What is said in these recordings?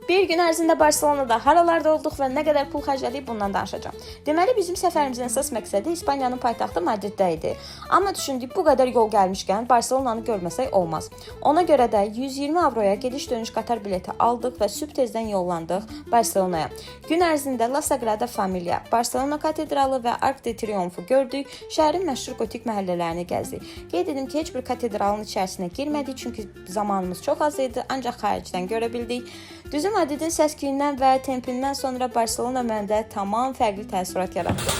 Bir gün ərzində Barselonada haralarda olduq və nə qədər pul xərclədik, bundan danışacağam. Deməli, bizim səfərimizin əsas məqsədi İspaniyanın paytaxtı Madriddə idi. Amma düşündük, bu qədər yol gəlmişkən Barselonanı görməsək olmaz. Ona görə də 120 avroya gediş-dönüş qatar bileti aldıq və sübh tezdən yollandıq Barselonaya. Gün ərzində La Sagrada Familia, Barselona katedralı və Arc de Triomfu gördük, şəhərin məşhur gotik məhəllələrini gəzdik. Qeyd edim ki, heç bir katedralın içərisinə girmədik, çünki zamanımız çox az idi, ancaq xaricdən görə bildik. Düzü, Madridin səs-küyündən və tempindən sonra Barselona məndə tamam fərqli təəssürat yaratdı.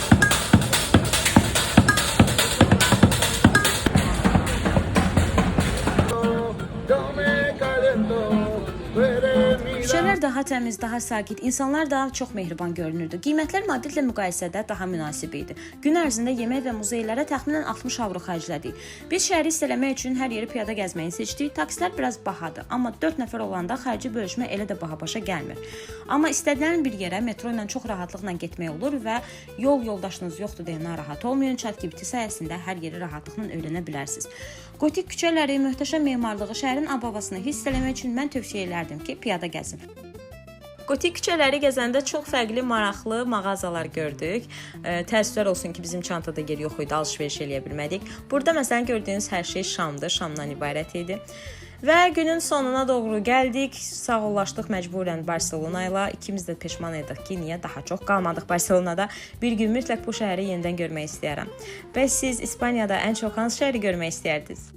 Yo me caliento, tú eres mi Küçələr daha təmiz, daha sakit, insanlar daha çox mehriban görünürdü. Qiymətlər Madridlə müqayisədə daha münasib idi. Gün ərzində yemək və muzeylərə təxminən 60 avro xərclədik. Biz şəhəri hiss eləmək üçün hər yeri piyada gəzməyi seçdik. Taksilər biraz bahadır, amma 4 nəfər olanda xərci bölüşmə elə də baha başa gəlmir. Amma istənilən bir yerə metro ilə çox rahatlıqla getmək olur və yol yoldaşınız yoxdur deyə narahat olmayın. ChatGPT sayəsində hər yeri rahatlıqla öyrənə bilərsiniz. Gotik küçələri, möhtəşəm memarlığı, şəhərin ab-havasını hiss eləmək üçün mən tövsiyə elərdim ki, piyada gəzin. Gotik küçələri gəzəndə çox fərqli, maraqlı mağazalar gördük. Təəssüflər olsun ki, bizim çantada yer yox idi, alış-veriş eləyə bilmədik. Burada məsələn gördüyünüz hər şey şamdır, şamdan ibarət idi. Və günün sonuna doğru gəldik. Sağollaşdıq məcburən Barselona ilə. İkimiz də peşman idik ki, niyə daha çox qalmadıq Barselonada. Bir gün mütləq bu şəhəri yenidən görmək istəyirəm. Bəs siz İspaniyada ən çox hansı şəhəri görmək istəyərdiniz?